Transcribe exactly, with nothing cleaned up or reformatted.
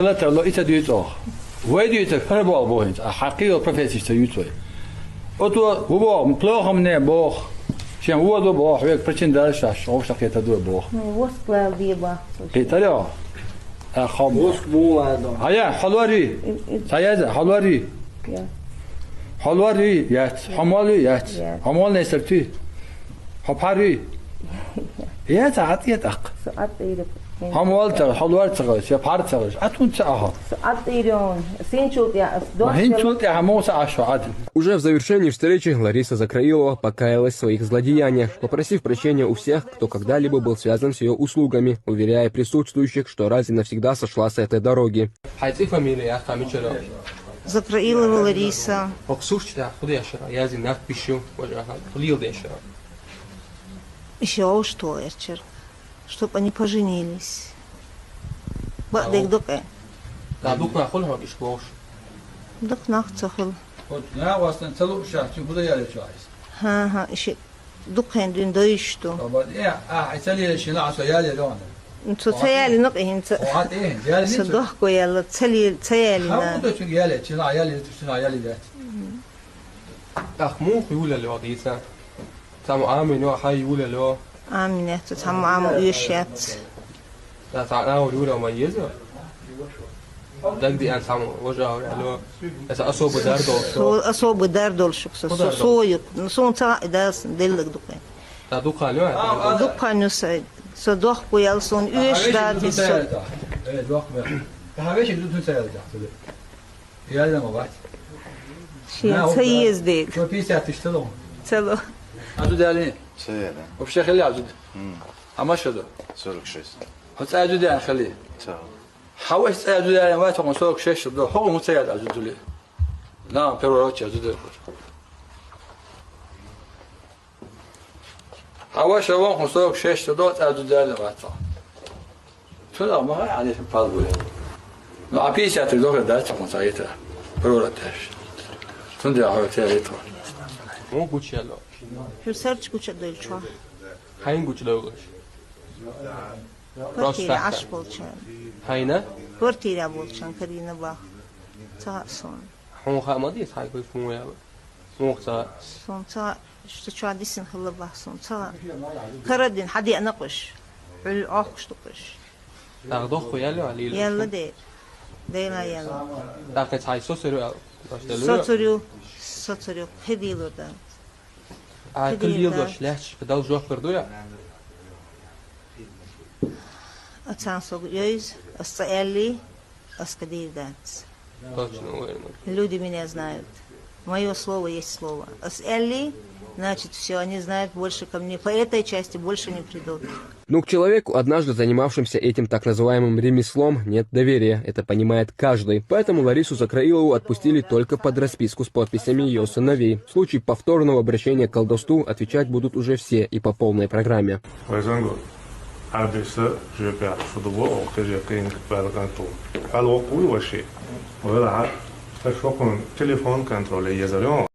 Латарло и ца дуьйцу оха. Вай дуьйцург хӀара боху боху хӀинца, а хьан кхийолу профессиш ца юьйцу вай. Ото ву боху, плохо мне боху. Шен вон ду боху, хьоьга причин дара шаьш, хьо шахета ду боху. Ну, воск лала бе баху. Кхетарехь? А, хьо воск мула до. А я, хьо лори? Ца яза, хьо лори? Я. Хьо лори? Яц. Хьо мол ю? Яц. Яц. Хьо мол несар туй? Хьо пхьар ю? Яц, а тӀе тӀаккха. Со а тӀе Хьо мол ца, хьо лор ца гӀаш, я пхьар ца гӀаш, а тун ца ахьа. Со а тӀе синчул тӀе, ас ХӀинцул тӀаьхьа муса Ӏаш хьо Ӏад. Уже в завершении встречи Лариса Закроилова покаялась в своих злодеяниях, попросив прощения у всех, кто когда-либо был связан с её услугами, уверяя присутствующих, что раз и навсегда сошла с этой дороги. Хьайн цӀе, фамилия яха мичара? Закроилова Лариса. ХӀокху сурташ тӀехь хӀун дешара? Язйина надпись ю, важа аха, хӀун леладешара? Иши оуш тохерчара. Чтоб они поженились. Бакъдерг дукъе. Да, дукха нах хуьлу хьо иштта бохуш? Дукха нах ца хуьлу. Вот, нагӀостан ца лууш ша, цуьнан хӀун дан яьлла чохь иза? ХӀан-хӀа, и ши дукхен дуьйна дойуш ду. Аба, э, а, хьай ца лелаш шина, а со яьлла догӀана. Цо ца яьллина кхин хӀинца. О, хьан тӀе, яьлла со дохко яьлла, ца лел-, ца яьллина. Хьан хӀун ду цуьнга яьлла, шина яьлла, шина яьлла яц? Ах, муха юлел йо дийца? Цхьамма Амин йо, хьай юлел йо? Амин яц, цхьамма Амин оьшуш яц. Да, цхьа а юра ма еза. Дагадеана цхьамма важа а ло. Аса особо дар долуш. Со особо дар долуш со. Со, со ю. Ну, суна ца а дас деллаг дукхе. Да, дукха ло? Дукха ю со. Со дохко ял, суна оьшуш дац со. Э, дохко. Да, вешик ду ца ял. Яла ма бац. Шен ца еза дика. Хьо пятьдесят тысяч ца ло? Ца ло. А зуда яьлла? Ца яьлла. Вообще хила а зуда? М. А маша ду? Сорок шесть. Хьо цӀа а зуда яьлла хила? Ца. Хьан ваша цӀа а зуда яьлла вац, хьо сорок шесть ду. Хьо хӀун ца яьлла а зуда дули? На, первый раз а зуда. Хьан ваша вон хӀун сорок шесть ду, цӀа а зуда яьлла вац. Цунах ма хаьа, хьан пал бу. Ну, а пятьдесят дохе дац хьуна цхьа йита. Прора теш. Цундела хьо ца йита. Муха гучуялло? Хьуьрсарчу гучу а дойлучохь. Хьайна гучу дойлуш? Квартира Ӏаш болчарна. Хьайна? Квартира болчарна карийна бах. Ца хаьа суна. Хьуна хаа ма деза, хьайн куьйга хӀун яла? Муха ца хаьа? Суна ца хаьа, шу чохь дисина хилла бах суна, ца хаьа. Карадина хьан деана кхуьш? Хьуьлла Ӏохкуш ду кхуьш? ТӀаккха дохку яьлла, лийла? Яьлла де. Дела яьлла. ТӀаккха цхьа соцур ю аьлла? Соцур ю, соцур ю, кхидийла дан. А кхидийла дош лаьтташ, кхидал жоп хир ду я? Ацан сога йойза, ас ца аьллий, ас кхидийр дац. Точно уверена. Люди меня знают. Моё слово есть слово. Ас аьллий, значит, всё, они знают, больше ко мне по этой части больше не придут. Ну, к человеку, однажды занимавшимся этим так называемым ремеслом, нет доверия. Это понимает каждый. Поэтому Ларису Закроилову отпустили только под расписку с подписями её сыновей. В случае повторного обращения к колдовству отвечать будут уже все и по полной программе. Вай зангу, Ӏадиса жоьпехь шу ду бо, оха кхин а кхин а баьлла кӀант ву. Хьал воккхавий ваши? Вай лахьа, аш хӀокхунна телефон контроле езар йо.